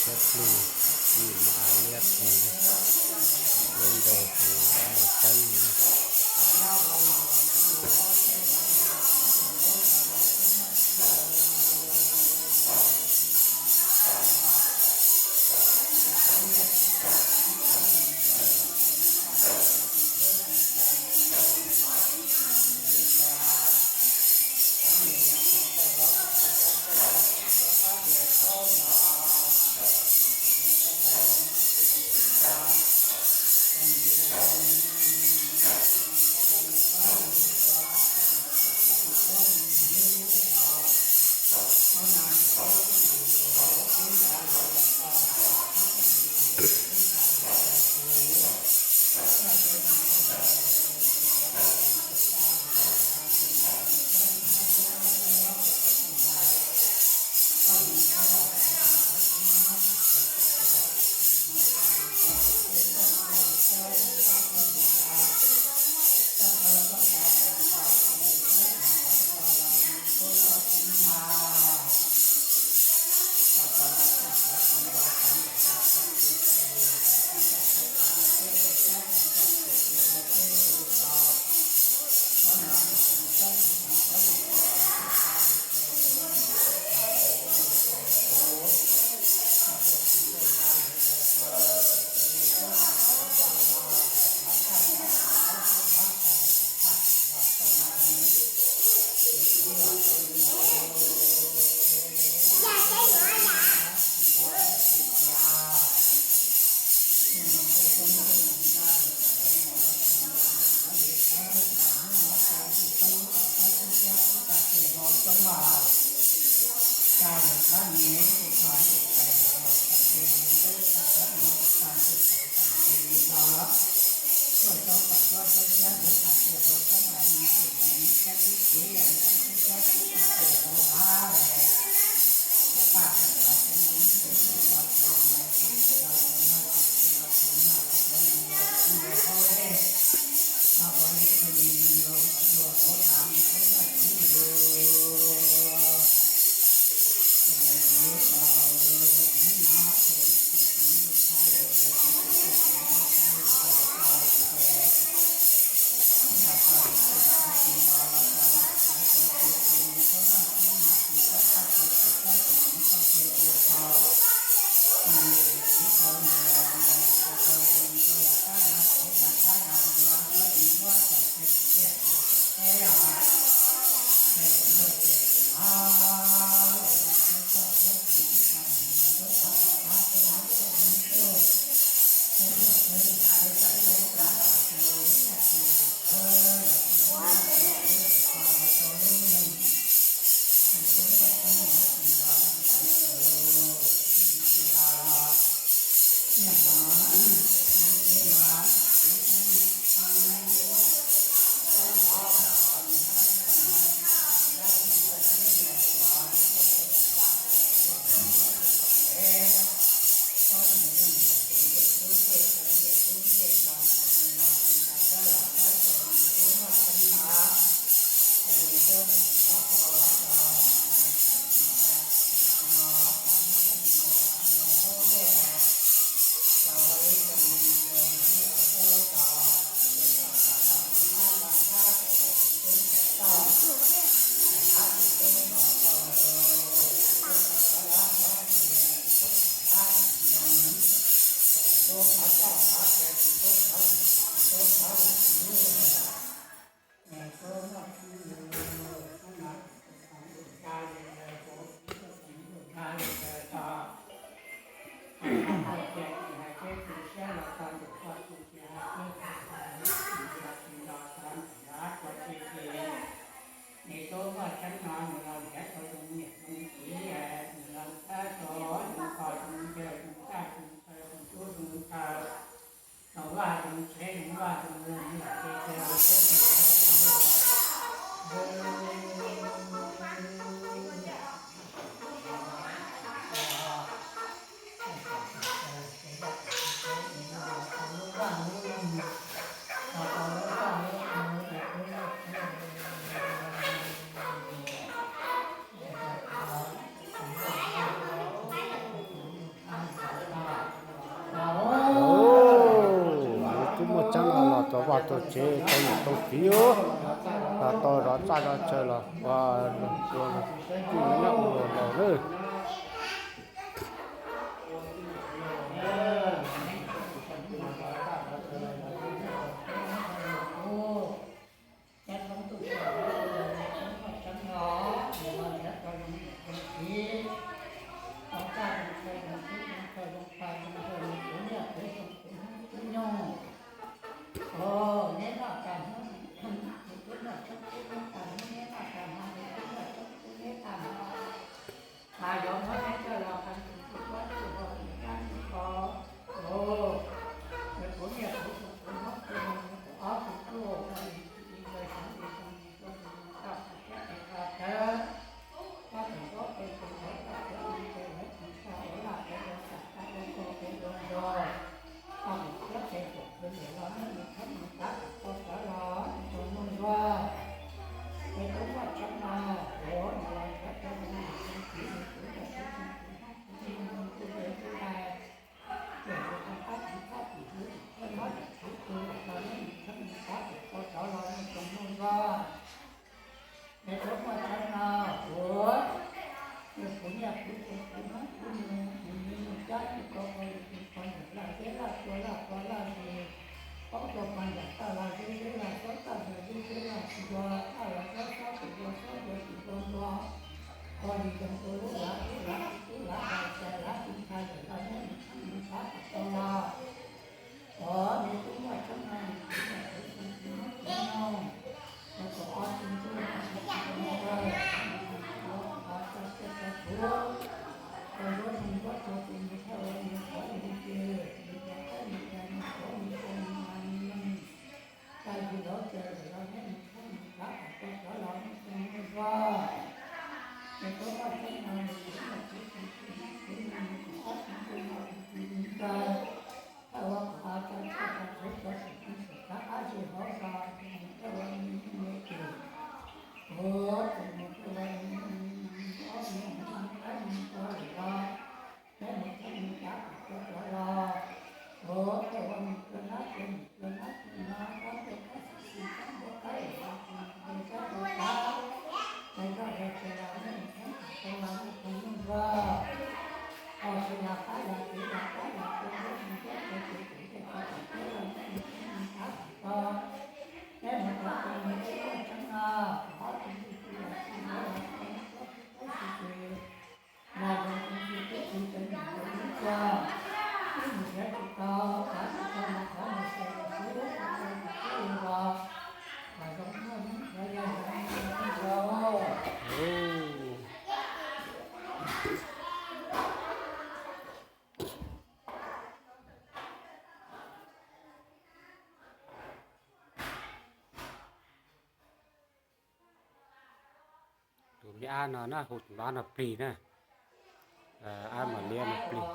Thiab plig, nim no liab plig, lub npe hu ua Muaj Tseeb no. Ces tau niam tau txiv, tau zov txaj zov chaw los ua, ua, ua nyob ua laus lawm. Mas yuav muab neb coj los qee tus tub kuab tug hau tus dab tus qho, los kuv niam kuv txiv kuv hmoob kuv nus kuv ob tug tub, ntawd xyov li zoo li zoo li no tau kuv siab tes qhov thawb, koj tus ntaub tes tus ntawv koj siab li tes lawv tsis tau ua laj peb ua tam tag ua koj peb ua nrog, koj tus siab tes tus khwv lwm los nej mus txhob mus tab tom tau sawv los mus rau noj nruag. Peb tub muaj tseeb no, ua nws los nrhiav rau nws tus txiv nws tus ntawm tus txiv tus hmoob tus nus tus ntawd tus ntawd, ces tus tau qab tsis txhob tsis hlub tsis txhob nyob tsis hlub tus los nej mus txhob mus tab tom tau sawv los mus rau noj nruag. Peb tub muaj tseeb no, ua nws kuv niam kuv txiv kuv hmoob kuv nus, nws nws nws cab nws ko ko nws tus ko nws laj zeb laj tsua laj kua laj zis, poob rau ko nram tawj laj zeb zeb laj xob tawj nram zeb zeb laj tsis dua tawj laj xob xob tus dua xob dua tus dua dua, ko li zoo ua lub lav tub lav tub lav dais cais lav tsis ntshai lawm los nej mus txhob mus tab tom tau los. Ov, me tub muaj tseeb no, nws kuv niam kuv txiv kuv hmoob kuv nus, nws tus ob tug ntsuag no, nws tus ntsuag, nws tus ntsuag ua qhov tso tseg tso tshuv, ua nruab nroo nruab tshuv tus nus thawj ua nws qhov nws ris, nws cov qaib nws cai nws qhuav nws ua nws mas nws neeg, tag kis lawv ces lawm los nej mus txhob mus tab tom tau sawv los mus rau noj nruag. Me tub muaj tseeb no, nws kuv niam kuv txiv kuv hmoob kuv nus, nws tus ob tug ntsuag no, nws tus ntsuag thawj ua qhov tso tseg tso tshuv tso tseg tus ntsuag rov qab zis hauv zos, tus nus thawj ua nws neeg me ris, ua tus nus thawj ua nws neeg me neeg ob nws nus qaib nws npua lawm los nej mus txhob mus tab tom tau sawv los. Ua thawj ua nws tua nab tua nus tua nab tua nob rab tua qaib xwb xwb rab tua qaib los tus nus tua rab tua qab, ces zoj zos ces los nej mus txhob mus tau los mus rau noj nruag. Ua tsis yog qab yog txiv yog qab yog tua nruab mus nruab tua tus tus ces tus tus tub los nej mus txhob mus tab tom tau. Nej mus cov tus nus tub muaj tseeb no, ob tug ntsuag tsis yog tsis yog los tua nruab tus qaib xwb xwb. Los tus ntsuag tub tsis tau nws tus ntsuag, wb mus nrhiav tsis tau, nrhiav tsis tau los thov mus xyuas tus tub, tus ntsuag tus tub los kom zoo muaj hnub nrhiav yog zoo muaj hnub nrhiav. Tus me ab no na hu tus ab no plig na, ab mam liab no plig.